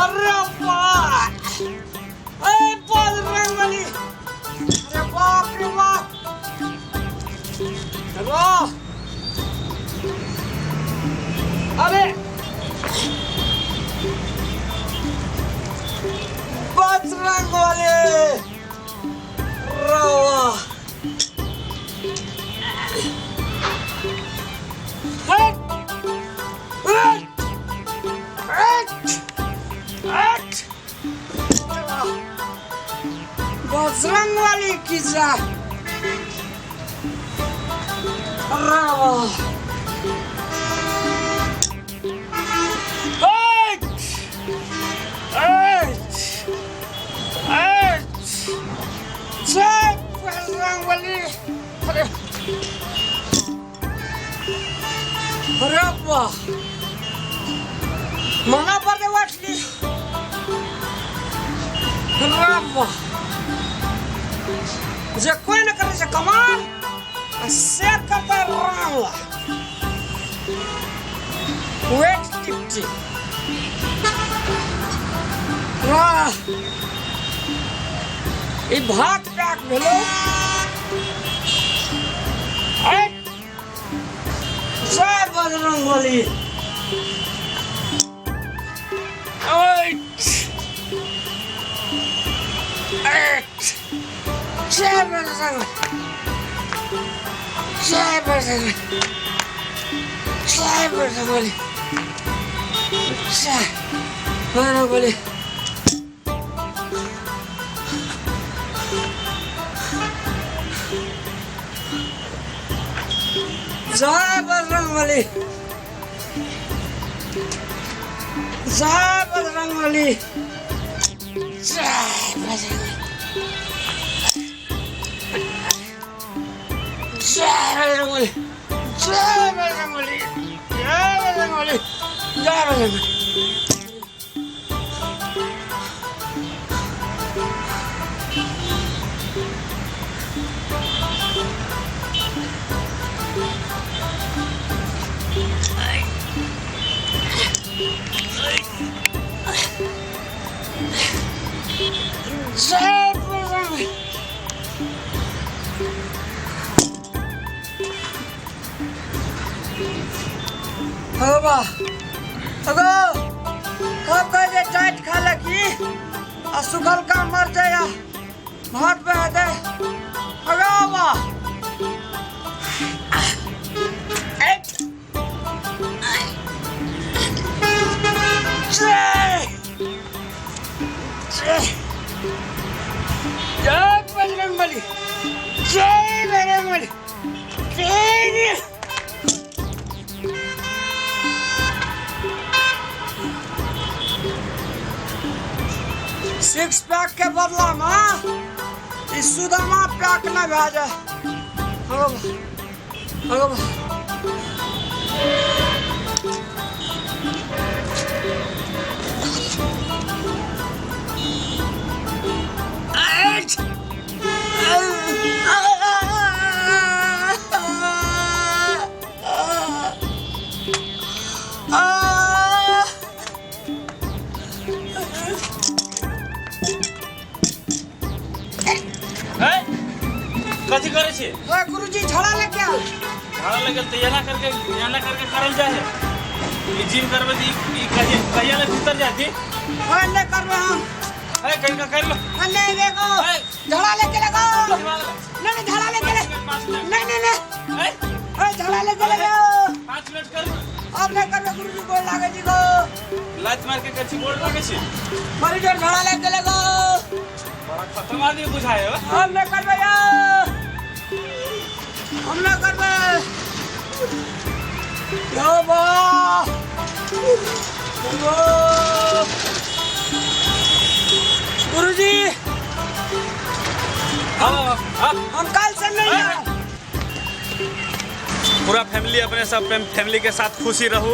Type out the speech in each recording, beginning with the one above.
अरे वाह, ए बजरंगबली, अरे बाप रे बाप, वाह, अरे बजरंगबली, अरे वाह। हट, हट, हट, हट। बजरंग वाली की जय। अरे वाह। हट, हट, हट। जय बजरंग बली। अरे अरे वाह, मला बरे वाटली। अरे वाह, जे कोई न करे से कमाल आ शेयर करता है रामला वेट टिप्टी। वाह, ई भात पैक भेलो। जय बजरंग बली। जय बजरंग, जय बजरंग, जय बजरंग बली, जय बजरंग बली। जय बजरंग बली, जय बजरंग बली, जय बजरंग, जय बजरंग बली, जय बजरंग बली, जय बजरंग बली, जय बजरंग बली। जय बजरंग। बाबा अगो कब कहे जे टाइट खा ले की आ सुखल का मर जाए भात बह दे। अगो बाबा जय जय जय बजरंग बली, जय बजरंग बली, जय। सिक्स पैक के बदला में ई सुदामा पैक न भए जाए। अगो अगो कथी करै छी? ओए गुरुजी, झोला लेके आल। झाड़ा लगल तऽ एना करके करल जाइ है। ई जिम करबै तऽ ई कहिया कहिया ले भीतर जाती? ओए नहीं करबे हम। है कहीं का कर लो। नहीं देखो, झोला लेके लगो। नहीं नहीं, झोला लेके ले। 5 मिनट। नहीं नहीं नहीं। है। ओए झोला लेके लगो। 5 मिनट कर। अब नहीं करबे गुरुजी, गोड़ लागे जी गो। लात मार के कच्ची गोड़ लागे छी। बड़ी जोर झोला लेके लगो। बड़ा खतम आदमी बुझाए हो। हम नहीं करबे यार, हम नहीं करबे। यो बा गुरुजी, हाँ हाँ हम कल से नहीं आए। पूरा फैमिली अपने सब फैमिली के साथ खुशी रहू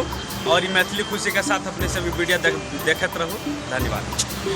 और ई मैथिली खुशी के साथ अपने सभी वीडियो देखत रहू। धन्यवाद।